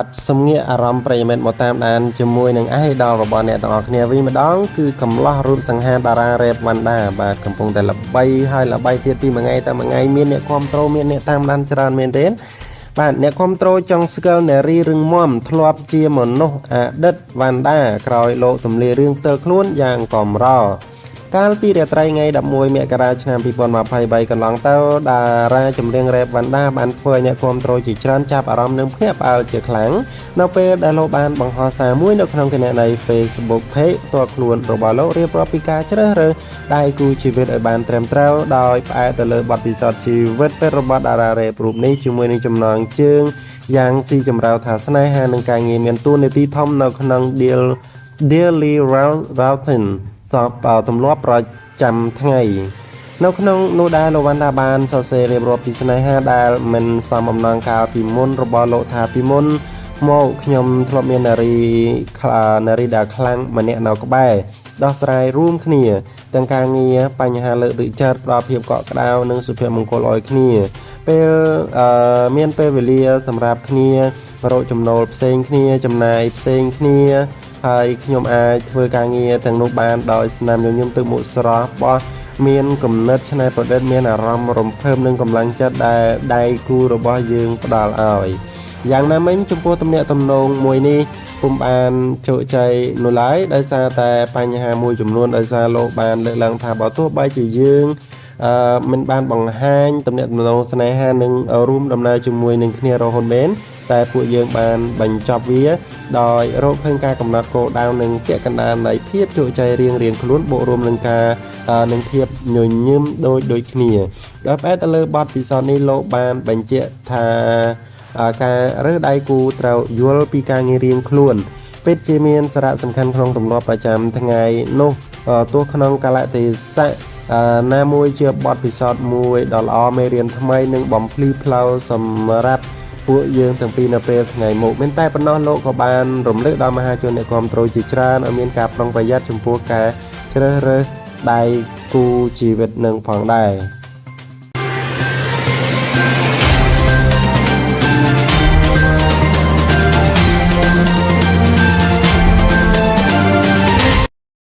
អត់សំងាកអារម្មណ៍ប្រិយមិត្តមកតាមដានជាមួយនឹង idol របស់អ្នកទាំងអស់គ្នាវិញម្ដងគឺកំឡោះរូបសង្ហាតារារ៉េបវ៉ាន់ដាបាទកំពុងតែល្បីហើយល្បីទៀតពីមួយថ្ងៃទៅមួយថ្ងៃមានអ្នកគ្រប់គ្រងមានអ្នកតាមដានច្រើនមែនទេបាទអ្នកគ្រប់គ្រងចង់ស្គាល់នារីរឹងមាំធ្លាប់ជាមនុស្សអតីតវ៉ាន់ដាក្រោយលោកទម្លាយរឿងផ្ទាល់ខ្លួនយ៉ាងកម្រកាលពីរាត្រីថ្ងៃ11មករាឆ្នាំ2023កន្លងទៅតារាចម្រៀងរ៉េបវ៉ាន់ដាបានធ្វើឲ្យអ្នកគាំទ្រជាច្រើនចាប់អារម្មណ៍និងភ្ញាក់ផ្អើលជាខ្លាំងនៅពេលដែលលោកបានបង្ហោះសារមួយនៅក្នុងគណនី Facebook Page ផ្ទាល់ខ្លួនរបស់លោករៀបរាប់ពីការជ្រើសរើសដៃគូជីវិតឲ្យបានត្រឹមត្រូវដោយផ្អែកទៅលើបទពិសោធន៍ជីវិតពិតរបស់តារារ៉េបរូបនេះជាមួយនឹងចំណងជើងយ៉ាងស៊ីជម្រៅថាស្នេហានិងការងារមានតួនាទីធំនៅក្នុង Daily Routine សពទម្លាប់ប្រចាំថ្ងៃនៅក្នុងនោះដែរលោកវ៉ាន់ដាបានសរសេររៀបរាប់ពីស្នេហាដែលមិនសមបំណងកាលពីមុនរបស់លោកថាពីមុនមកខ្ញុំធ្លាប់មាននារីនារីដែលខ្លាំងម្នាក់នៅក្បែរដោះស្រាយរួមគ្នាទាំងការងារបញ្ហាលើកទឹកចិត្តផ្ដល់ភាពកក់ក្ដៅនិងសុភមង្គលឲ្យគ្នាពេលមានពេលវេលាសម្រាប់គ្នារកចំណូលផ្សេងគ្នាចំណាយផ្សេងគ្នាហើយខ្ញុំអាចធ្វើការងារទាំងនោះបានដោយស្នាមញញឹមទឹកមុខស្រស់បោះមានគំនិតច្នៃប្រឌិតមានអារម្មណ៍រំភើបនិងកម្លាំងចិត្តដែលដៃគូរបស់យើងផ្ដល់ឲ្យយ៉ាងណាមិញចំពោះទំនាក់ទំនងមួយនេះពុំបានជោគជ័យនោះឡើយដោយសារតែបញ្ហាមួយចំនួនដោយសារលោកបានលើកឡើងថាបើទោះបីជាយើងមិនបានបង្ហាញទំនាក់ទំនងស្នេហានិងរួមដំណើរជាមួយនឹងគ្នារហូតមែនតែពួកយើងបានបញ្ចប់វាដោយរកឃើញការកំណត់គោលដៅនិងពាក្យកណ្ដាលនៃភាពជោគជ័យរៀងៗខ្លួនបូករួមនឹងការនឹងភាពញញឹមដូចដូចគ្នាដោយផ្អែកទៅលើបទពិសោធន៍នេះលោកបានបញ្ជាក់ថាការរើសដៃគូត្រូវយល់ពីការងាររៀងខ្លួនពិតជាមានសារៈសំខាន់ក្នុងទម្លាប់ប្រចាំថ្ងៃនោះទោះក្នុងកាលៈទេសៈណាមួយជាបទពិសោធន៍មួយដ៏ល្អមេរៀនថ្មីនិងបំភ្លឺផ្លូវសម្រាប់ពួកយើងទាំងពីរនៅពេលថ្ងៃមុខមិនតែប៉ុណ្ណោះលោកក៏បានរំលឹកដល់មហាជនអ្នកគាំទ្រជាច្រើនឲ្យមានការប្រុងប្រយ័ត្នចំពោះការជ្រើសរើសដៃគូជីវិតនឹងផងដែរ។